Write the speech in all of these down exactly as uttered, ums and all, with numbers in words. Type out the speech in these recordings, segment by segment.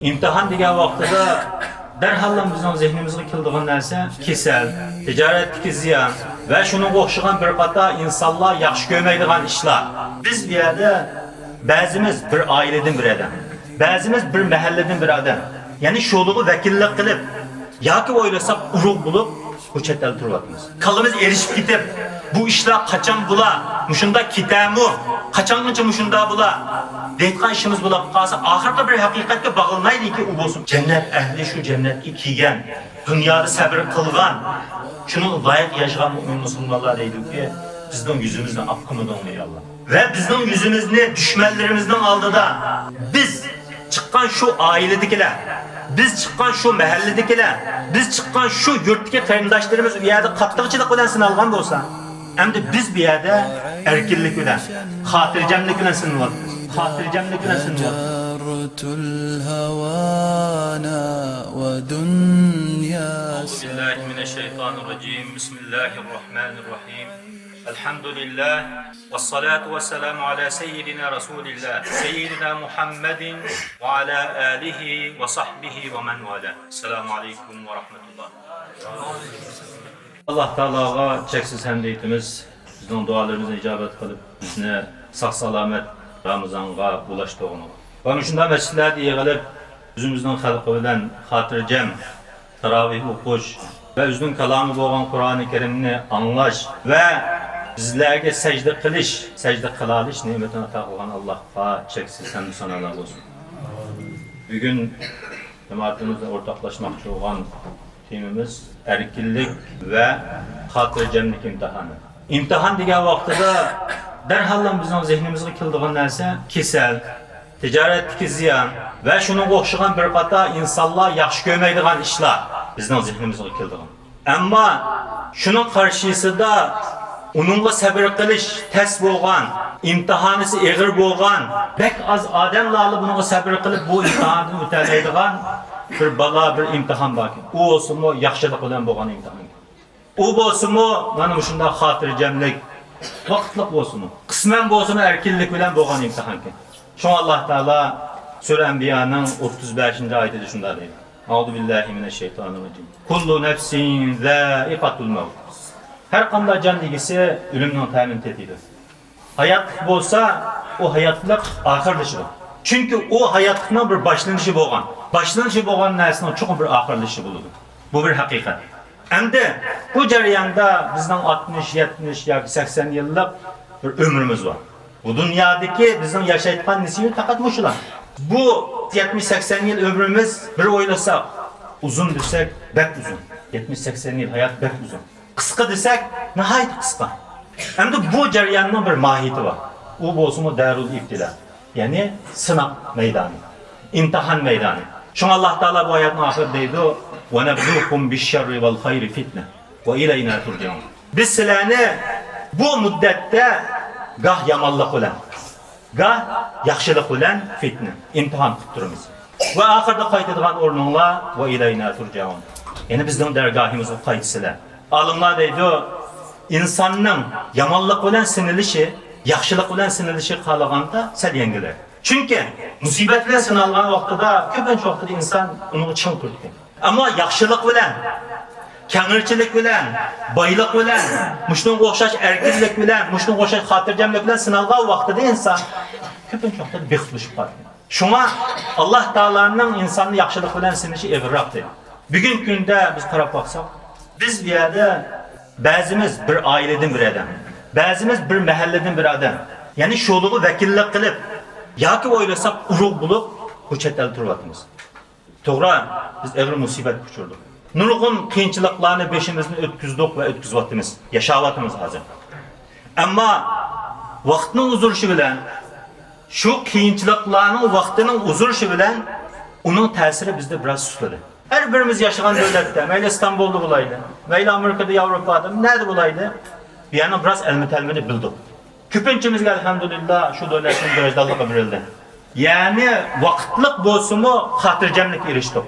ئىمتىھان دېگەن ۋاقتىدا دەرھاللا بىزنىڭ زېھنىمىزغا كېلىدىغان نەرسە كېسەل، تىجارەتتىكى زىيان ۋە شۇنىڭغا ئوخشىغان بىر قاتار ئىنسانلار ياخشى كۆرمەيدىغان ئىشلار. بىز بۇ يەردە بەزىمىز بىر ئائىلىدىن بىر ئادەم، بەزىمىز بىر مەھەللىدىن بىر ئادەم. يەنى شۇلىغا ۋەكىللىك قىلىپ ياكى ئويلىساق ئۇرۇق بولۇپ بۇ چەت ئەلدە تۇرۇۋاتىمىز. كاللىمىز ئېرىشىپ كېتىپ، بۇ ئىشلار قاچان بولا، مۇشۇنداق كېتەمۇ، قاچانغىچە مۇشۇنداق بولا دەيدىغان ئىشىمىز بولاپ قالسا، ئاخىرقى بىر ھەقىقەتكە باغلىنايلىكى، ئۇ بولسۇن جەننەت ئەھلى، شۇ جەننەتكە كىرگەن، دۇنيادا سەبرى قىلغان، شۇنىڭغا لايىق ياشىغان مۆمىن مۇسۇلمانلار دەيدۇكى، بىزنىڭ يۈزىمىزنى ئاق قىلمىدىڭمۇ، يا ئاللا؟ ۋە بىزنىڭ يۈزىمىزنى دۈشمەنلىرىمىزنىڭ ئالدىدا بىز چىققان شۇ ئائىلىدىكىلەر، بىز چىققان شۇ مەھەللىدىكىلەر، بىز چىققان شۇ يۇرتتىكى قېرىنداشلىرىمىز ئۇ يەردە قاتتىقچىلىق بىلەن سىنالغان بولسا، ئەمدى بىز بۇ يەردە ئەركىنلىك بىلەن، خاتىرجەملىك بىلەن سىنىلىۋاتىمىز. خاتىرجەملىك بىلەن سىنىلىۋاتىمىز. جرت الهوانا ودنيا أعوذ بالله من الشيطان الرجيم. بسم الله الرحمن الرحيم. الحمد لله. والصلاة والسلام على سيدنا رسول الله، سيدنا محمد وعلى آله وصحبه ومن والاه. السلام عليكم ورحمة الله. ئاللا تائالاغا چەكسىز ھەمدە ئېيتىمىز، بىزنىڭ دۇئالىرىمىزنى ئىجابەت قىلىپ، بىزنى ساق-سالامەت رامىزانغا ئۇلاشتۇرغىنىغا. ۋە مۇشۇنداق مەسچىتلەردە يىغىلىپ، ئۆزىمىزنىڭ خەلقى بىلەن خاتىرجەم تاراۋىھ ئوقۇش ۋە ئۆزىنىڭ كالامى بولغان قۇرئانى كەرىمنى ئاڭلاش ۋە بىزلەرگە سەجدە قىلىش، سەجدە قىلالىش نېمىتىنى ئاتا قىلغان ئاللاھقا چەكسىز ھەمدۇ سانالار بولسۇن. بۈگۈن جامائىتىمىز بىلەن ئورتاقلاشماقچى بولغان تېمىمىز ئەركىنلىك ۋە خاتىرجەملىك ئىمتىھانى. ئىمتىھان دېگەن ۋاقتىدا دەرھاللا بىزنىڭ زېھنىمىزغا كېلىدىغان نەرسە كېسەل، تىجارەتتىكى زىيان ۋە شۇنىڭغا ئوخشىغان بىر قاتار ئىنسانلار ياخشى كۆرمەيدىغان ئىشلار بىزنىڭ زېھنىمىزغا كېلىدىغان. ئەمما شۇنىڭ قارشىسىدا ئۇنىڭغا سەبرى قىلىش تەس بولغان، ئىمتىھانىسى ئېغىر بولغان، بەك ئاز ئادەملەرلا بۇنىڭغا سەبرى قىلىپ بۇ ئىمتىھاندىن ئۆتەلەيدىغان بىر بالا، بىر ئىمتىھان باركەن. ئۇ بولسىمۇ ياخشىلىق بىلەن بولغان ئىمتىھان. ئۇ بولسىمۇ مانا مۇشۇنداق خاتىرجەملىك، ۋاقىتلىق بولسىمۇ، قىسمەن بولسىمۇ ئەركىنلىك بىلەن بولغان ئىمتىھانكەن. شۇڭا ئاللا تائالا سۈرە ئەنبىيانىڭ ئوتتۇز بەشىنچى ئايىتىدە شۇنداق دەيدۇ. أعوذ بالله من الشيطان الرجيم. كل نفس ذائقة الموت. ھەر قانداق جان ئىگىسى ئۆلۈمنىڭ تەمىنى تېتىيدۇ. ھاياتلىق بولسا، ئۇ ھاياتلىق ئاخىرلىشىدۇ. چۈنكى ئۇ ھاياتلىقنىڭ بىر باشلىنىشى بولغان. باشلىنىشى بولغان نەرسىنىڭ چوقۇم بىر ئاخىرلىشىشى بولىدۇ. بۇ بىر ھەقىقەت. ئەمدى بۇ جەرياندا بىزنىڭ ئاتمىش، يەتمىش ياكى سەكسەن يىللىق بىر ئۆمرىمىز بار. بۇ دۇنيادىكى بىزنىڭ ياشايدىغان نېسىۋىمىز پەقەت مۇشۇلا. بۇ يەتمىش، سەكسەن يىل ئۆمرىمىز، بىر ئويلىساق، ئۇزۇن دېسەك، بەك ئۇزۇن. يەتمىش، سەكسەن يىل ھايات بەك ئۇزۇن. قىسقا دېسەك، ناھايىتى قىسقا. ئەمدى بۇ جەرياننىڭ بىر ماھىيىتى بار. ئۇ بولسىمۇ دارۇل ئىبتىلا. يەنى سىناق مەيدانى، ئىمتىھان مەيدانى. شۇڭا ئاللا تائالا بۇ ئايەتنىڭ ئاخىرىدا دەيدۇ، ونبلوكم بالشر والخير فتنة وإلينا ترجعون. بىز سىلەرنى بۇ مۇددەتتە گاھ يامانلىق بىلەن، گاھ ياخشىلىق بىلەن فتنە، ئىمتىھان قىلىپ تۇرىمىز. ۋە ئاخىرىدا قايتىدىغان ئورنۇڭلار وإلينا ترجعون. يەنى بىزنىڭ دەرگاھىمىزغا قايتىسىلەر. ئالىملار دەيدۇ، ئىنساننىڭ يامانلىق بىلەن سىنىلىشى، ياخشىلىق بىلەن سىنىلىشى قالغاندا سەل يەڭگىلرەك. چۈنكى مۇسىبەت بىلەن سىنالغان ۋاقتىدا، كۆپىنچە ۋاقتىدا ئىنسان ئۇنىڭغا چىڭ تۇرىدىكەن. ئەمما ياخشىلىق بىلەن، كەڭرىچىلىك بىلەن، بايلىق بىلەن، مۇشۇنىڭغا ئوخشاش ئەركىنلىك بىلەن، مۇشۇنىڭغا ئوخشاش خاتىرجەملىك بىلەن سىنالغان ۋاقتىدا ئىنسان كۆپىنچە ۋاقتىدا بىخلىشىپ قالىدىكەن. شۇڭا ئاللا تائالانىڭ ئىنساننى ياخشىلىق بىلەن سىنىشى ئېغىرراق دەيدۇ. بۈگۈنكى كۈندە بىز قاراپ باقساق، بىز بۇ يەردە بەزىمىز بىر ئائىلىدىن بىر ئادەم، بەزىمىز بىر مەھەللىدىن بىر ئادەم. يەنى شۇلىغا ۋەكىللىك قىلىپ ياكى ئويلىساق ئۇرۇق بولۇپ بۇ چەت ئەلدە تۇرۇۋاتىمىز. توغرا، بىز ئېغىر مۇسىبەتكە ئۇچرىدۇق. نۇرغۇن قىيىنچىلىقلارنى بېشىمىزدىن ئۆتكۈزدۇق ۋە ئۆتكۈزۈۋاتىمىز، ياشاۋاتىمىز ھازىر. ئەمما ۋاقىتنىڭ ئۇزىرىشى بىلەن، شۇ قىيىنچىلىقلارنىڭ ۋاقتىنىڭ ئۇزىرىشى بىلەن ئۇنىڭ تەسىرى بىزدە بىراز سۇسلىدى. ھەر بىرىمىز ياشىغان دۆلەتتە، مەيلى ئىستانبۇلدا بولايلى، مەيلى ئامېرىكىدا، ياۋروپادا، نەدە بولايلى، بۇ يەرنىڭ بىراز ئەلمە-تەلمىنى بىلدۇق. كۆپىنچىمىزگە، ئەلھەمدۇلىللا، شۇ دۆلەتنىڭ گىرىژدانلىقى بېرىلدى. يەنى ۋاقىتلىق بولسىمۇ خاتىرجەملىككە ئېرىشتۇق.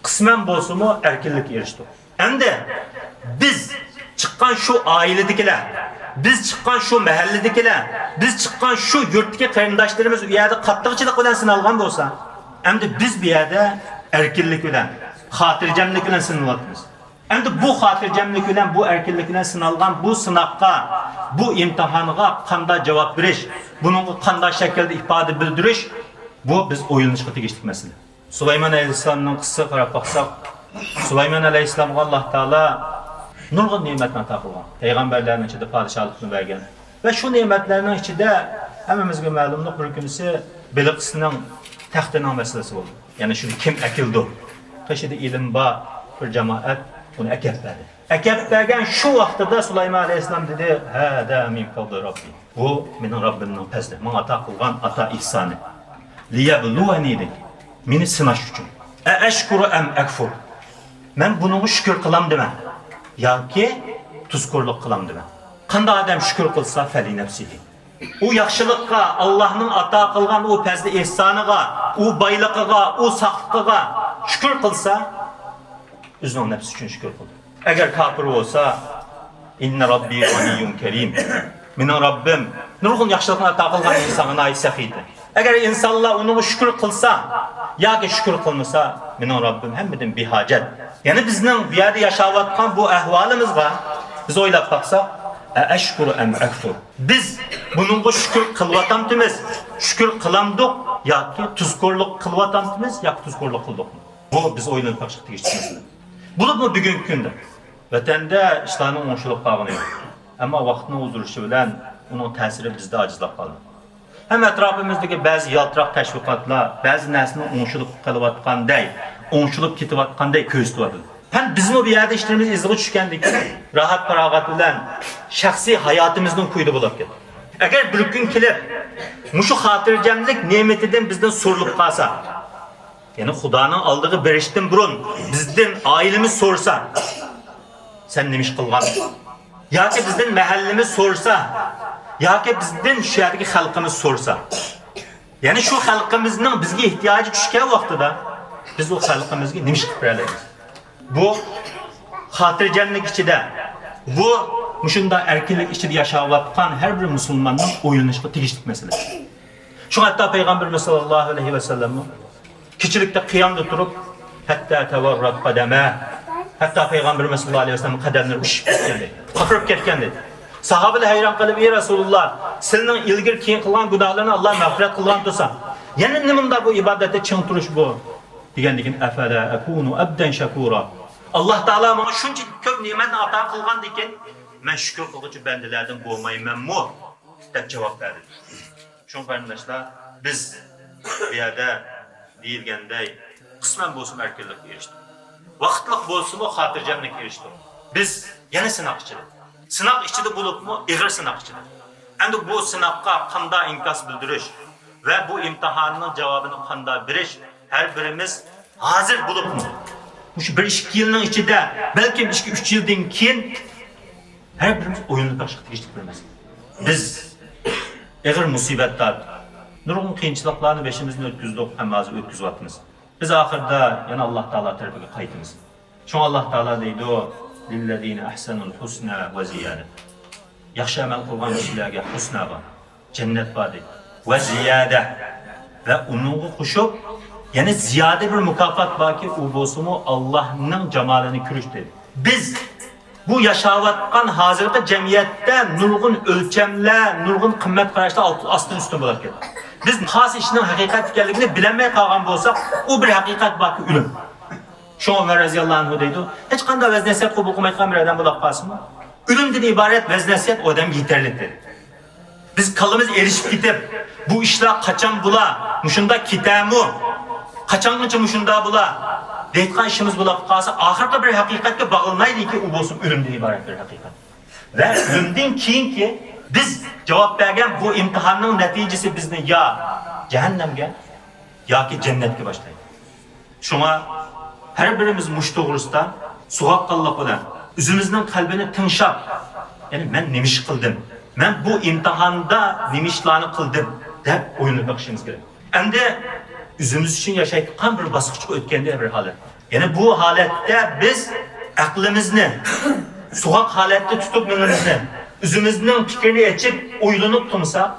قىسمەن بولسىمۇ ئەركىنلىككە ئېرىشتۇق. ئەمدى بىز چىققان شۇ ئائىلىدىكىلەر، بىز چىققان شۇ مەھەللىدىكىلەر، بىز چىققان شۇ يۇرتتىكى قېرىنداشلىرىمىز ئۇ يەردە قاتتىقچىلىق بىلەن سىنالغان بولسا، ئەمدى بىز بۇ يەردە ئەركىنلىك بىلەن، خاتىرجەملىك بىلەن سىنىلىۋاتىمىز. ئەمدى بۇ خاتىرجەملىك بىلەن، بۇ ئەركىنلىك بىلەن سىنالغان بۇ سىناققا، بۇ ئىمتىھانغا قانداق جاۋاب بېرىش، بۇنىڭغا قانداق شەكىلدە ئىپادە بىلدۈرۈش، بۇ بىز ئويلىنىشقا تېگىشلىك مەسىلە. سۇلايمان ئەلەيھىسسالامنىڭ قىسسىسىغا قاراپ باقساق، سۇلايمان ئەلەيھىسسالامغا ئاللاھ تائالا نۇرغۇن نېمەتنى ئاتا قىلغان. پەيغەمبەرلەرنىڭ ئىچىدە پادىشاھلىقنى بەرگەن. ۋە شۇ نېمەتلەرنىڭ ئىچىدە ھەممىمىزگە مەلۇملۇق، بىر كۈنىسى بېلىقىسنىڭ تەختىنىڭ مەسىلىسى بولدى. يەنى شۇنى كىم ئەكېلىدۇ؟ قېشىدا ئىلىم بار بىر جامائەت ئۇنى ئەكەپ بەردى. ئەكەپ بەرگەن شۇ ۋاقتىدا سۇلايمان ئەلەيھىسسالام دېدى، «ھازا مىن پەزلى رەببى.» بۇ مېنىڭ رەببىمنىڭ پەزلى، ماڭا ئاتا قىلغان ئاتا ئېھسانى. «لىيەبلۇۋەنى» دېدى، مېنى سىناش ئۈچۈن. «ئەئەشكۇرۇ ئەم ئەكفۇر»، مەن بۇنىڭغا شۈكۈر قىلامدىمەن ياكى تۇزكورلۇق قىلامدىمەن؟ قانداق ئادەم شۈكۈر قىلسا، فەلىنەپسىھى. ئۇ ياخشىلىققا، ئاللاھنىڭ ئاتا قىلغان ئۇ پەزلى ئېھسانىغا، ئۇ بايلىقىغا، ئۇ ساقلىقىغا شۈكۈر قىلسا، ئۆزىنىڭ نەپسى ئۈچۈن شۈكۈر قىلدى. ئەگەر كاپىر بولسا، «ئىننە رەببى غەنىييۇن كەرىم.» مېنىڭ رەببىم نۇرغۇن ياخشىلىقنى ئاتا قىلغان ئىنسانغا ناھايىتى سەخىي ئىدى. ئەگەر ئىنسانلار ئۇنىڭغا شۈكۈر قىلسا ياكى شۈكۈر قىلمىسا، مېنىڭ رەببىم ھەممىدىن بىھاجەت. يەنى بىزنىڭ بۇ يەردە ياشاۋاتقان بۇ ئەھۋالىمىزغا بىز ئويلاپ باقساق، «ئەئەشكۇرۇ ئەم ئەكفۇر؟» بىز بۇنىڭغا شۈكۈر قىلىۋاتامتىمىز، شۈكۈر قىلامدۇق ياكى تۇزكورلۇق قىلىۋاتامتىمىز ياكى تۇزكورلۇق قىلدۇقمۇ؟ بۇ بىز ئويلىنىپ باقىشقا تېگىشلىك مەسىلە. بولۇپمۇ بۈگۈنكى كۈندە ۋەتەندە ئىشلارنىڭ ئوڭشىلىپ قالغىنى يوق. ئەمما ۋاقىتنىڭ ئۇزىرىشى بىلەن ئۇنىڭ تەسىرى بىزدە ئاجىزلاپ قالدى. ھەم ئەتراپىمىزدىكى بەزى يالتىراق تەشۋىقاتلار بەزى نەرسىنى ئوڭشىلىپ قېلىۋاتقاندەك، ئوڭشىلىپ كېتىۋاتقاندەك كۆرسىتىۋاتىدۇ. ھەم بىزمۇ بۇ يەردە ئىشلىرىمىز ئىزىغا چۈشكەندىكىن، راھەت-پاراغەت بىلەن شەخسىي ھاياتىمىزنىڭ كويىدا بولۇپ كەتتى. ئەگەر بىر كۈن كېلىپ، مۇشۇ خاتىرجەملىك نېمىتىدىن بىزدىن سۇرۇلۇپ قالسا، يەنى خۇدانىڭ ئالدىغا بېرىشتىن بۇرۇن بىزدىن ئائىلىمىز سورىسا، سەن نېمە ئىش قىلغان؟ ياكى بىزدىن مەھەللىمىز سورىسا، ياكى بىزدىن شۇ يەردىكى خەلقىمىز سورىسا، يەنى شۇ خەلقىمىزنىڭ بىزگە ئېھتىياجى چۈشكەن ۋاقتىدا بىز ئۇ خەلقىمىزگە نېمە ئىش قىلىپ بېرەلەيمىز؟ بۇ خاتىرجەملىك ئىچىدە، بۇ مۇشۇنداق ئەركىنلىك ئىچىدە ياشاۋاتقان ھەر بىر مۇسۇلماننىڭ ئويلىنىشقا تېگىشلىك مەسىلە. شۇڭا ھەتتا پەيغەمبىرىمىز ساللاللاھۇ ئەلەيھى ۋەسەللەممۇ كېچىلىكتە قىيامدا تۇرۇپ، ھەتتا تەۋەررەت قەدەمە، ھەتتا پەيغەمبىرىمىز ساللاللاھۇ ئەلەيھى ۋەسەللەم قەدەملىرى ئۇششۇپ كەتكەندەك، قاپىرىپ كەتكەندەك. ساھابىلەر ھەيران قېلىپ، «ئى رەسۇلۇللاھ، سىلىنىڭ ئىلگىرى كېيىن قىلغان گۇناھلىرىنى ئاللاھ مەغپىرەت قىلغان تۇرسا، يەنە نېمانداق بۇ ئىبادەتتە چىڭ تۇرۇش بۇ؟» دېگەندىكىن، «ئەفەلا ئەكۇنۇ ئەبدەن شەكۇرا.» ئاللاھ تائالا ماڭا شۇنچە كۆپ نېمەتنى ئاتا قىلغاندىكىن، مەن شۈكۈر قىلغۇچى بەندىلەردىن بولمايمەنمۇ؟ دەپ جاۋاب بەردى. شۇڭا قېرىنداشلار، بىز بۇ يەردە دېيىلگەندەك قىسمەن بولسىمۇ ئەركىنلىككە ئېرىشتۇق. ۋاقىتلىق بولسىمۇ خاتىرجەملىككە ئېرىشتۇق. بىز يەنە سىناق ئىچىدە. سىناق ئىچىدە بولۇپمۇ ئېغىر سىناق ئىچىدە. ئەمدى بۇ سىناققا قانداق ئىنكاس بىلدۈرۈش ۋە بۇ ئىمتىھاننىڭ جاۋابىنى قانداق بېرىش ھەر بىرىمىز ھازىر بولۇپمۇ، مۇشۇ بىر ئىككى يىلنىڭ ئىچىدە، بەلكىم ئىككى، ئۈچ يىلدىن كېيىن ھەر بىرىمىز ئويلىنىپ بېقىشقا تېگىشلىك بىر مەسىلە. بىز ئېغىر مۇسىبەتلەر، نۇرغۇن قىيىنچىلىقلارنى بېشىمىزدىن ئۆتكۈزدۇق ھەم ھازىر ئۆتكۈزۈۋاتىمىز. بىز ئاخىرىدا يەنە ئاللاھ تائالا تەرىپىگە قايتىمىز. شۇڭا ئاللاھ تائالا دەيدۇ، «لىللەزىنە ئەھسەنۇل ھۇسنا ۋە زىيادە.» ياخشى ئەمەل قىلغان كىشىلەرگە ھۇسنا بار، جەننەت بار دەيدۇ. ۋە زىيادە، ۋە ئۇنىڭغا قوشۇپ يەنە زىيادە بىر مۇكاپات باركى، ئۇ بولسىمۇ ئاللاھنىڭ جامالىنى كۆرۈش دەيدۇ. بىز بۇ ياشاۋاتقان ھازىرقى جەمئىيەتتە نۇرغۇن ئۆلچەملەر، نۇرغۇن قىممەت قاراشلار ئالت-، ئاستىن ئۈستۈن بولۇپ كەتتى. بىز خاس ئىشنىڭ ھەقىقەت ئىكەنلىكىنى بىلەلمەي قالغان بولساق، ئۇ بىر ھەقىقەت باركى، ئۆلۈم. شۇڭا ئۆمەر رەزىياللاھۇ ئەنھۇ دەيدۇ، ھېچقانداق ۋەز-نەسىھەت قوبۇل قىلمايدىغان بىر ئادەم بولاپ قالسىمۇ، ئۆلۈمدىن ئىبارەت ۋەز-نەسىھەت ئۇ ئادەمگە يېتەرلىك دەيدۇ. بىز كاللىمىز ئېرىشىپ كېتىپ، بۇ ئىشلار قاچان بولا، مۇشۇنداق كېتەمۇ، قاچانغىچە مۇشۇنداق بولا دەيدىغان ئىشىمىز بولاپ قالسا، ئاخىرقى بىر ھەقىقەتكە باغلىنايلىكى، ئۇ بولسا ئۆلۈمدىن ئىبارەت بىر ھەقىقەت. ۋە ئۆلۈمدىن كېيىنكى بىز جاۋاب بەرگەن بۇ ئىمتىھاننىڭ نەتىجىسى بىزنى يا جەھەننەمگە ياكى جەننەتكە باشلايدۇ. شۇڭا ھەر بىرىمىز مۇشۇ توغرىسىدا سوغۇققانلىق بىلەن ئۆزىمىزنىڭ قەلبىنى تىڭشاپ، يەنى مەن نېمە ئىش قىلدىم؟ مەن بۇ ئىمتىھاندا نېمە ئىشلارنى قىلدىم؟ دەپ ئويلىنىپ بېقىشىمىز كېرەك. ئەمدى ئۆزىمىز ئۈچۈن ياشايدىغان بىر باسقۇچقا ئۆتكەندەك بىر ھالەت. يەنى بۇ ھالەتتە بىز ئەقلىمىزنى سوغۇق ھالەتتە تۇتۇپ مېڭىمىزنى، ئۆزىمىزنىڭ پىكرىنى ئېچىپ ئويلىنىپ تۇرمىساق،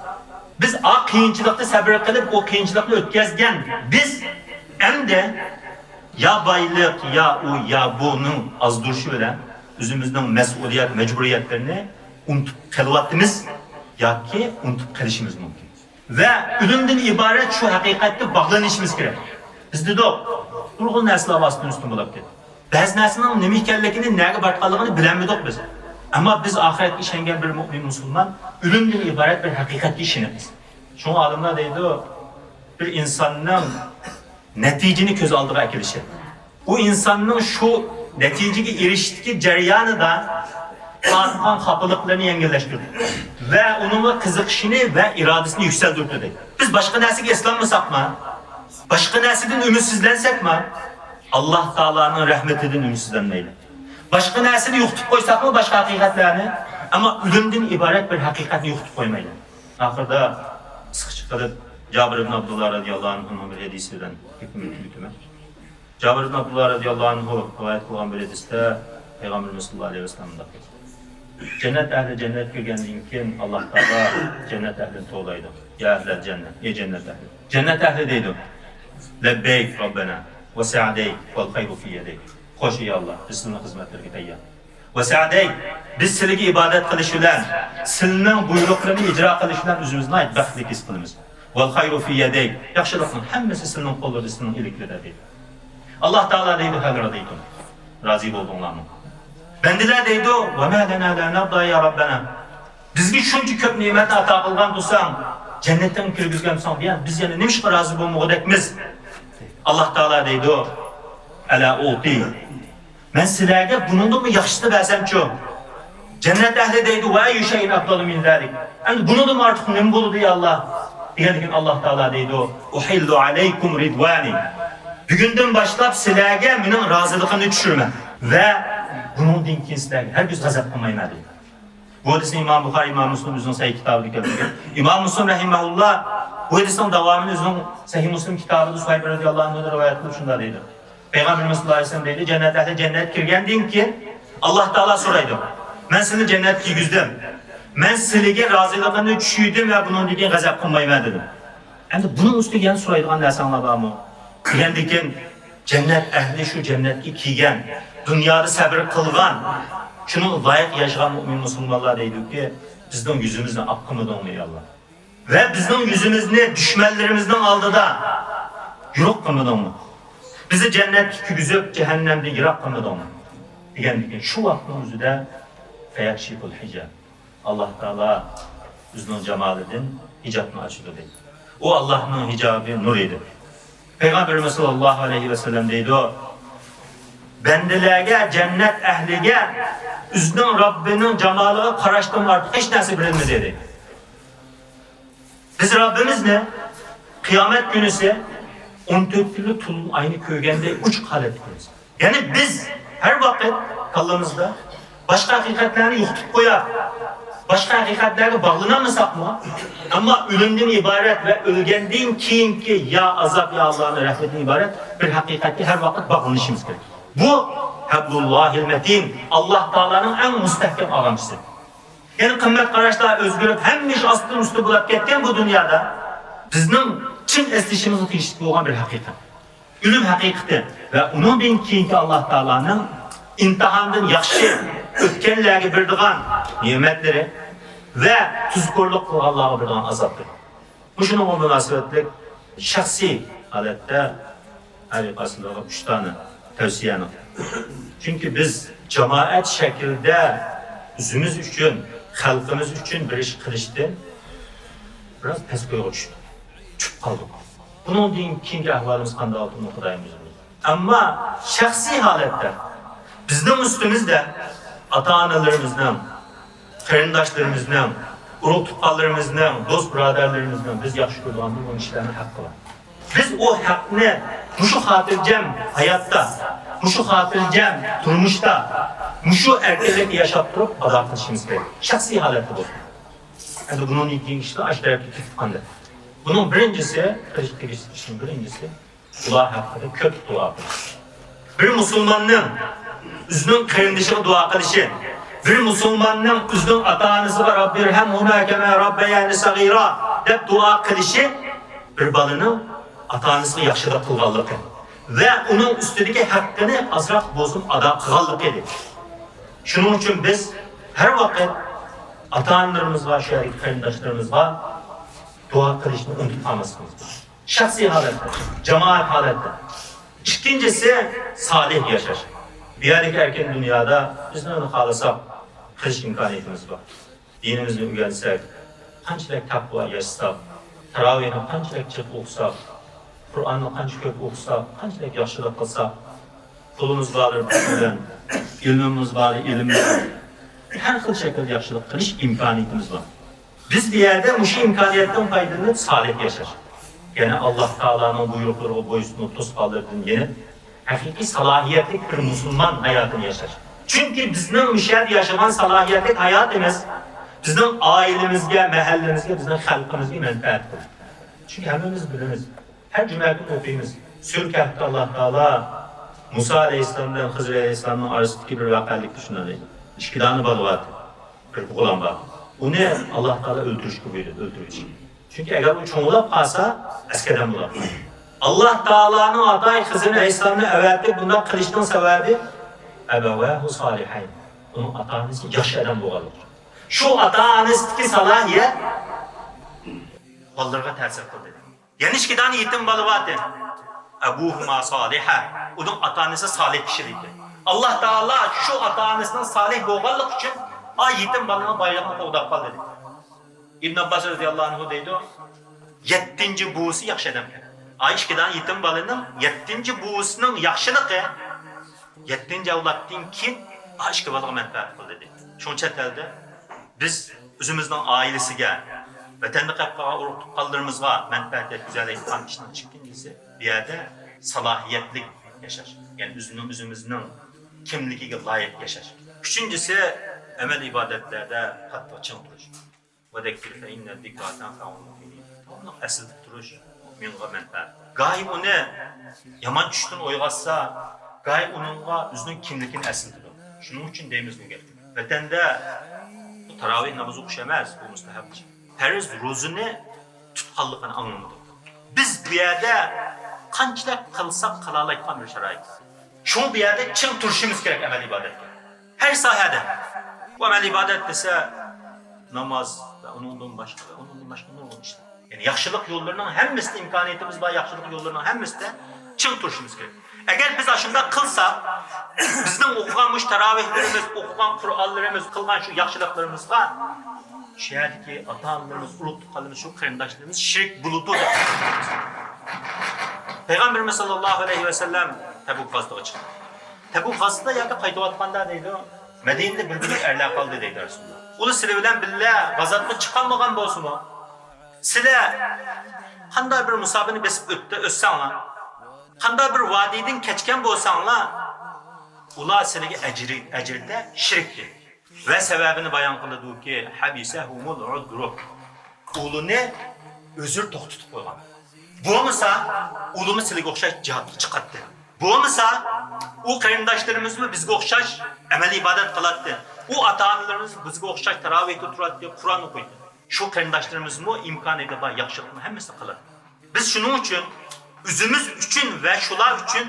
بىز ئا قىيىنچىلىقنى سەبرى قىلىپ، ئۇ قىيىنچىلىقنى ئۆتكەزگەن بىز ئەمدى يا بايلىق، يا ئۇ، يا بۇنىڭ ئازدۇرۇشى بىلەن ئۆزىمىزنىڭ مەسئۇلىيەت، مەجبۇرىيەتلىرىنى ئۇنتۇپ قېلىۋاتىمىز ياكى ئۇنتۇپ قېلىشىمىز مۇمكىن. ۋە ئۆلۈمدىن ئىبارەت شۇ ھەقىقەتكە باغلىنىشىمىز كېرەك. بىز دېدۇق، نۇرغۇن نەرسىلەر ۋاسىتىدىن ئۈستۈن بولۇپ كەتتى. بەزى نەرسىنىڭ نېمە ئىكەنلىكىنى، نەگە بارىدىغانلىقىنى بىلەلمىدۇق بىز. ئەمما بىز ئاخىرەتكە ئىشەنگەن بىر مۆمىن مۇسۇلمان ئۆلۈمدىن ئىبارەت بىر ھەقىقەتكە ئىشىنىمىز. شۇڭا ئالىملار دەيدۇ، بىر ئىنساننىڭ نەتىجىنى كۆز ئالدىغا ئەكېلىشى، ئۇ ئىنساننىڭ شۇ نەتىجىگە ئېرىشىشتىكى جەريانىدا تارتقان خاپىلىقلىرىنى يەڭگىللەشتۈرىدۇ ۋە ئۇنىڭغا قىزىقىشىنى ۋە ئىرادىسىنى يۈكسەلدۈرىدۇ. بىز باشقا نەرسىگە ئېسىلالمىساقمۇ، باشقا نەرسىدىن ئۈمىدسىزلەنسەكمۇ، ئاللاھ تائالانىڭ رەھمىتىدىن ئۈمىدسىزلەنمەيلى. باشقا نەرسىنى يوقىتىپ قويساقمۇ، باشقا ھەقىقەتلەرنى، ئەمما ئۆلۈمدىن ئىبارەت بىر ھەقىقەتنى يوقىتىپ قويمايلى. ئاخىرىدا قىسقىچە قىلىپ جابىر ئىبن ئابدۇللا رەزىياللاھۇ ئەنھۇنىڭ بىر ھەدىسى بىلەن گېپىمنى تۈگىتىمەن. جابىر ئىبن ئابدۇللا رەزىياللاھۇ ئەنھۇ رىۋايەت قىلغان بىر ھەدىستە پەيغەمبىرىمىز ساللاللاھۇ ئەلەيھى ۋەسەللەم مۇنداق دېدى، جەننەت ئەھلى جەننەتكە كىرگەندىن كېيىن ئاللاھ تائالا جەننەت ئەھلىنى توۋلايدۇ. يا ئەھلەل جەننەت، ئەي جەننەت ئەھلى. جەننەت ئەھلى دەيدۇ، لەببەيك رەببەنا ۋە سەئدەيك ۋەل خەيرۇ فى يەدەيك. خوش ئەي ئاللاھ، بىز سىزنىڭ خىزمەتلىرىگە تەييار. ۋە سەئدەيك، بىز سىلىگە ئىبادەت قىلىش بىلەن، سىلنىڭ بۇيرۇقلىرىنى ئىجرا قىلىش بىلەن ئۆزىمىزنى ناھايىتى بەختلىك ھېس قىلىمىز. ۋەل خەيرۇ فى يەدەيك، ياخشىلىقنىڭ ھەممىسى سىلنىڭ قوللىرىدا، سىلنىڭ ئىلكىدە دەيدۇ. ئاللاھ تائالا دەيدۇ، ھەل رەزىيتۇم، رازى بولدۇڭلارمۇ؟ بەندىلەر دەيدۇ، ۋە مە لەنا لا نەردا يا رەببەنا، بىزگە شۇنچە كۆپ نېمەتنى ئاتا قىلغان تۇرساڭ، جەننىتىڭ كىرگۈزگەن تۇرساڭ، بىز يەنە نېمىشقا رازى بولمىغۇدەكمىز؟ ئاللاھ تائالا دەيدۇ، ئەلا ئۇتى، مەن سىلەرگە بۇنىڭدىنمۇ ياخشىسىنى بەرسەمچۇ؟ جەننەت ئەھلى دەيدۇ، ۋە ئەييۇ شەيئىن ئەفضالۇ مىن زالىك، ئەمدى بۇنىڭدىنمۇ ئارتۇق نېمە بولىدۇ، يا ئاللاھ؟ دېگەندىكىن ئاللاھ تائالا دەيدۇ، ئۇھىللۇ ئەلەيكۇم رىدۋانى، بۈگۈندىن باشلاپ سىلەرگە مېنىڭ رازىلىقىمنى چۈشۈرىمەن ۋە بۇنىڭدىن كېيىن سىلەرگە ھەرگىز غەزەپ قىلمايمەن دەيدۇ. بۇ ھەدىسنى ئىمام بۇخارىي، ئىمام مۇسلىم ئۆزىنىڭ سەھىھ كىتابىدا كەلتۈرگەن. ئىمام مۇسلىم رەھىمەھۇللا بۇ ھەدىسنىڭ داۋامىنى ئۆزىنىڭ سەھىھ مۇسلىم كىتابىدا سۇھەيب رەزىياللاھۇ ئەنھۇدىن رىۋايەت قىلىپ شۇنداق دەيدۇ، پەيغەمبىرىمىز ساللاللاھۇ ئەلەيھى ۋەسەللەم دەيدۇ، جەننەت ئەھلى جەننەتكە كىرگەندىن كېيىن ئاللاھ تائالا سورايدۇ، مەن سىلىنى جەننەتكە كىرگۈزدۈم، مەن سىلىگە رازىلىقىمنى چۈشۈردۈم ۋە بۇنىڭدىن كېيىن غەزەپ قىلمايمەن دېدىم. ئەمدى بۇنىڭ ئۈستىگە يەنە سورايدىغان نەرسەڭلار بارمۇ؟ دېگەندىكىن، جەننەت ئەھلى شۇ جەننەتكە كىرگەن، دۇنيادا سەبرى قىلغان، شۇنىڭغا لايىق ياشىغان مۆمىن مۇسۇلمانلار دەيدۇكى، بىزنىڭ يۈزىمىزنى ئاق قىلمىدىڭمۇ، يا ئاللاھ؟ ۋە بىزنىڭ يۈزىمىزنى دۈشمەنلىرىمىزنىڭ ئالدىدا يورۇق قىلمىدىڭمۇ؟ بىزنى جەننەتكە كىرگۈزۈپ، جەھەننەمدىن يىراق قىلمىدىڭمۇ؟ دېگەندىكىن، شۇ ۋاقىتنىڭ ئۆزىدە فەيەكشىفۇل ھىجاب، ئاللاھ تائالا ئۆزىنىڭ جامالىدىن ھىجابنى ئاچىدۇ دەيدۇ. ئۇ ئاللاھنىڭ ھىجابى نۇر ئىدى. پەيغەمبىرىمىز ساللاللاھۇ ئەلەيھى ۋەسەللەم دەيدۇ، بەندىلەرگە، جەننەت ئەھلىگە ئۆزىنىڭ رەببىنىڭ جامالىغا قاراشتىن ئارتۇق ھېچ نەرسە بېرىلمىدى دەيدۇ. بىز رەببىمىزنى قىيامەت كۈنىسى ئون تۆت كۈنلۈك تولۇن ئاينى كۆرگەندەك ئوچۇق ھالەتتە كۆرىمىز. يەنى بىز ھەر ۋاقىت كاللىمىزدا باشقا ھەقىقەتلەرنى يوقىتىپ قويۇپ، باشقا ھەقىقەتلەرگە باغلىنالمىساقمۇ، ئەمما ئۆلۈمدىن ئىبارەت ۋە ئۆلگەندىن كېيىنكى يا ئازاب، يا ئاللانىڭ رەھمىتىدىن ئىبارەت بىر ھەقىقەتكە ھەر ۋاقىت باغلىنىشىمىز كېرەك. بۇ ھەبلۇللاھىل مەتىن، ئاللاھ تائالانىڭ ئەڭ مۇستەھكەم ئاغامچىسى. يەنى قىممەت قاراشلار ئۆزگىرىپ، ھەممە ئىش ئاستىن ئۈستۈن بولاپ كەتكەن بۇ دۇنيادا بىزنىڭ چىڭ ئەسلىشىمىزغا تېگىشلىك بولغان بىر ھەقىقەت. ئۆلۈم ھەقىقىتى ۋە ئۇنىڭدىن كېيىنكى ئاللاھ تائالانىڭ ئىمتىھاندىن ياخشى ئۆتكەنلەرگە بېرىدىغان نېمەتلىرى ۋە تۇزكورلۇق قىلغانلارغا بېرىدىغان ئازابلىرى. مۇشۇنىڭغا مۇناسىۋەتلىك شەخسىي ھالەتتە ھەر قايسىلىرىغا ئۈچ دانە تەۋسىيەنى قىلدۇق. چۈنكى بىز جامائەت شەكلىدە ئۆزىمىز ئۈچۈن، خەلقىمىز ئۈچۈن بىر ئىش قىلىشتىن بىراز پەس كويغا چۈشتۇق، چۈشۈپ قالدۇق. بۇنىڭدىن كېيىنكى ئەھۋالىمىز قانداق بولىدۇ، خۇدايىم ئۆزى بىلىدۇ. ئەمما شەخسىي ھالەتتە بىزنىڭ ئۈستىمىزدە ئاتا-ئانىلىرىمىزنىڭ، قېرىنداشلىرىمىزنىڭ، ئۇرۇق-تۇغقانلىرىمىزنىڭ، دوست-بۇرادەرلىرىمىزنىڭ بىز ياخشى كۆرىدىغان نۇرغۇن كىشىلەرنىڭ ھەققى بار. بىز ئۇ ھەقنى مۇشۇ خاتىرجەم ھاياتتا، مۇشۇ خاتىرجەم تۇرمۇشتا، مۇشۇ ئەركىنلىكتە ياشاپ تۇرۇپ ئادا قىلىشىمىز كېرەك. شەخسىي ھالەتتە بولسۇن. ئەمدى بۇنىڭدىن كېيىنكى ئىشلار ئاشۇ تەرەپكە كېتىپ قالدى. بۇنىڭ بىرىنچىسى، قىلىش تېگىشلىك ئىشنىڭ بىرىنچىسى، ئۇلار ھەققىدە كۆپ دۇئا قىلىش. بىر مۇسۇلماننىڭ ئۆزىنىڭ قېرىندىشىغا دۇئا قىلىشى، بىر مۇسۇلماننىڭ ئۆزىنىڭ ئاتا-ئانىسىغا رەببىرھەمھۇما كەما رەببەيانى سەغىرا دەپ دۇئا قىلىشى بىر بالىنىڭ ئاتا-ئانىسىغا ياخشىلىق قىلغانلىقى. ۋە ئۇنىڭ ئۈستىدىكى ھەققىنى ئازراق بولسىمۇ ئادا قىلغانلىقى ئىدى. شۇنىڭ ئۈچۈن بىز ھەر ۋاقىت ئاتا-ئانىلىرىمىزغا، شۇ يەردىكى قېرىنداشلىرىمىزغا دۇئا قىلىشنى ئۇنتۇپ قالماسلىقىمىز كېرەك. شەخسىي ھالەتتە، جامائەت ھالەتتە. ئىككىنچىسى، سالىھ ياشاش. بۇ يەردىكى ئەركىن دۇنيادا بىز نېمىنى خالىساق قىلىش ئىمكانىيىتىمىز بار. دىنىمىزنى ئۆگەنسەك، قانچىلىك تەقۋا ياشىساق، تاراۋىھنى قانچىلىك جىق ئوقۇساق، قۇرئاننى قانچە كۆپ ئوقۇساق، قانچىلىك ياخشىلىق قىلساق، پۇلىمىز بار پۇل بىلەن، ئىلمىمىز بار ئىلىم بىلەن، ھەر خىل شەكىلدە ياخشىلىق قىلىش ئىمكانىيىتىمىز بار. بىز بۇ يەردە مۇشۇ ئىمكانىيەتتىن پايدىلىنىپ سالىھ ياشاش، يەنى ئاللاھ تائالانىڭ بۇيرۇقلىرىغا بويسۇنۇپ، توسقانلىرىدىن يېنىپ، ھەقىقىي سالاھىيەتلىك بىر مۇسۇلمان ھاياتىنى ياشاش. چۈنكى بىزنىڭ مۇشۇ يەردە ياشىغان سالاھىيەتلىك ھاياتىمىز بىزنىڭ ئائىلىمىزگە، مەھەللىمىزگە، بىزنىڭ خەلقىمىزگە مەنپەئەتلىك. چۈنكى ھەممىمىز بىلىمىز، ھەر جۈمە كۈنى ئوقۇيمىز. سۈرە كەھفتە ئاللاھ تائالا مۇسا ئەلەيھىسسالام بىلەن خىزىر ئەلەيھىسسالامنىڭ ئارىسىدىكى بىر ۋەقەلىكتە شۇنداق دەيدۇ. ئىككى دانە بالا بار، بىر غۇلام بار. ئۇنى ئاللاھ تائالا ئۆلتۈرۈشكە بۇيرۇدى، ئۆلتۈرگۈچى. چۈنكى ئەگەر ئۇ چوڭلاپ قالسا، ئەسكى ئادەم بولىدۇ. ئاللاھ تائالانىڭ ئاتايى خىزىر ئەلەيھىسسالامنى ئەۋەتىپ بۇنداق قىلىشنىڭ سەۋەبى، «أبواه صالحين»، ئۇنىڭ ئاتا-ئانىسى ياخشى ئادەم بولغانلىقى. شۇ ئاتا-ئانىسىدىكى سالاھىيەت بالىلىرىغا تەسىر قىلدى. يەنە ئىككى دانە يېتىم بالا بار ئىدى. «أبوهما صالحا»، ئۇنىڭ ئاتا-ئانىسى سالىھ كىشى ئىدى. ئاللاھ تائالا شۇ ئاتا-ئانىسىنىڭ سالىھ بولغانلىقى ئۈچۈن ئا يېتىم بالىنىڭ بايلىقىنى قوغداپ قالدى دەيدۇ. ئىبن ئابباس رەزىياللاھۇ ئەنھۇ دەيدۇ، يەتتىنچى بۇۋىسى ياخشى ئادەمكەن. ئا ئىككى دانە يېتىم بالىنىڭ يەتتىنچى بۇۋىسىنىڭ ياخشىلىقى يەتتىنچى ئەۋلادتىن كېيىن ئا ئىككى بالىغا مەنپەئەت قىلدى دەيدۇ. شۇڭا چەت ئەلدە بىز ئۆزىمىزنىڭ ئائىلىسىگە، ۋەتەندە قېلىپ قالغان ئۇرۇق-تۇغقانلىرىمىزغا مەنپەئەت يەتكۈزەلەيدىغان ئىشنىڭ ئىككىنچىسى، بۇ يەردە سالاھىيەتلىك ياشاش، يەنى ئۆزىنىڭ، ئۆزىمىزنىڭ كىملىكىگە لايىق ياشاش. ئۈچىنچىسى، ئەمەل-ئىبادەتلەردە قاتتىق چىڭ تۇرۇش. «وذكر فإن الذكرى تنفع المؤمنين». داۋاملىق ئەسلىتىپ تۇرۇش مۇئمىنغا مەنپەئەت. گاھى ئۇنى يامان چۈشتىن ئويغاتسا، گاھى ئۇنىڭغا ئۆزىنىڭ كىملىكىنى ئەسلىتىدۇ. شۇنىڭ ئۈچۈن دەيمىز بۇ گەپنى. ۋەتەندە بۇ تاراۋىھ نامىزى ئوقۇش ئەمەس، بۇ مۇستەھەب ئىش. پەرز روزىنى تۇتقانلىقىنى ئاڭلىمىدۇق. بىز بۇ يەردە قانچىلىك قىلساق قىلالايدىغان بىر شارائىت. شۇڭا بۇ يەردە چىڭ تۇرۇشىمىز كېرەك ئەمەل ئىبادەتكە. ھەر ساھەدە. بۇ ئەمەل ئىبادەت دېسە، ناماز ۋە ئۇنىڭدىن باشقا، ۋە ئۇنىڭدىن باشقا نۇرغۇن ئىشلار. يەنى ياخشىلىق يوللىرىنىڭ ھەممىسىدە، ئىمكانىيىتىمىز بار ياخشىلىق يوللىرىنىڭ ھەممىسىدە چىڭ تۇرۇشىمىز كېرەك. ئەگەر بىز ئاشۇنداق قىلساق، بىزنىڭ ئوقۇغان مۇشۇ تاراۋىھلىرىمىز، ئوقۇغان قۇرئانلىرىمىز، قىلغان شۇ ياخشىلىقلىرىمىزغا شۇ يەردىكى ئاتا-ئانىلىرىمىز، ئۇرۇق-تۇغقانلىرىمىز، شۇ قېرىنداشلىرىمىز شېرىك بولىدۇ دەپ. پەيغەمبىرىمىز ساللاللاھۇ ئەلەيھى ۋەسەللەم تەبۇك غازىتىغا چىقتى. تەبۇك غازىتىدا ياكى قايتىۋاتقاندا دەيدۇ، مەدىنىدە بىر گۇرۇھ ئەرلەر قالدى دەيدۇ رەسۇلۇللا. ئۇلار سىلەر بىلەن بىللە غازاتقا چىقالمىغان بولسىمۇ، سىلەر قانداق بىر مۇساپىنى بېسىپ ئۆتتى، ئۆتسەڭلار، قانداق بىر ۋادىدىن كەچكەن بولساڭلار، ئۇلار سىلەرگە ئەجرى، ئەجىردە شېرىكتى. ۋە سەۋەبىنى بايان قىلىدۇكى، «حبسهم العذر»، ئۇلىنى ئۆزرى توختىتىپ قويغان. بولمىسا، ئۇلىمۇ سىلىگە ئوخشاش جىھادقا چىقاتتى. بولمىسا، ئۇ قېرىنداشلىرىمىزمۇ بىزگە ئوخشاش ئەمەل ئىبادەت قىلاتتى. ئۇ ئاتا-ئانىلىرىمىز بىزگە ئوخشاش تاراۋىھتا تۇراتتى، قۇرئان ئوقۇيتتى. شۇ قېرىنداشلىرىمىزمۇ ئىمكانىيىتى بار ياخشىلىقنىڭ ھەممىسىنى قىلاتتى. بىز شۇنىڭ ئۈچۈن، ئۆزىمىز ئۈچۈن ۋە شۇلار ئۈچۈن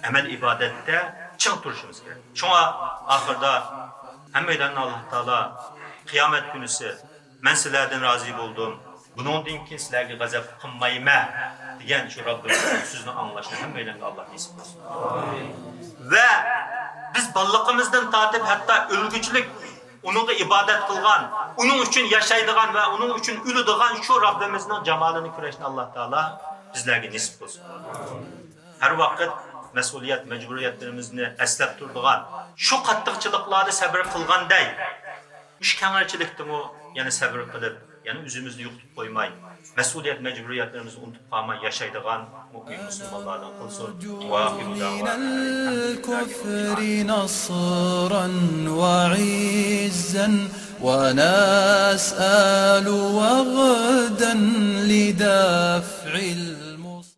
ئەمەل ئىبادەتتە چىڭ تۇرۇشىمىز كېرەك. شۇڭا ئاخىردا ھەممەيلەننى ئاللاھ تائالا قىيامەت كۈنىسى، «مەن سىلەردىن رازى بولدۇم، بۇنىڭدىن كېيىن سىلەرگە غەزەپ قىلمايمەن» دېگەن شۇ رەببىمىزنىڭ سۆزىنى ئاڭلاشنى ھەممەيلەنگە ئاللاھ نېسىپ قىلسۇن. ۋە بىز بالىلىقىمىزدىن تارتىپ ھەتتا ئۆلگۈچىلىك ئۇنىڭغا ئىبادەت قىلغان، ئۇنىڭ ئۈچۈن ياشايدىغان ۋە ئۇنىڭ ئۈچۈن ئۆلىدىغان شۇ رەببىمىزنىڭ جامالىنى كۆرۈشنى ئاللاھ تائالا بىزلەرگە نېسىپ قىلسۇن. ھەر ۋاقىت مەسئۇلىيەت، مەجبۇرىيەتلىرىمىزنى ئەسلەپ تۇرىدىغان، شۇ قاتتىقچىلىقلاردا سەبرى قىلغاندەك، مۇشۇ كەڭرىچىلىكتىمۇ يەنە سەبرى قىلىپ، يەنە ئۆزىمىزنى يوقىتىپ قويماي، مەسئۇلىيەت، مەجبۇرىيەتلىرىمىزنى ئۇنتۇپ قالماي ياشايدىغان مۆمىن مۇسۇلمانلاردىن قىلسۇن. وآخر دعوانا أن الحمد لله رب العالمين. الكفر نصرا وعزا، ونسأل وغدا لدفع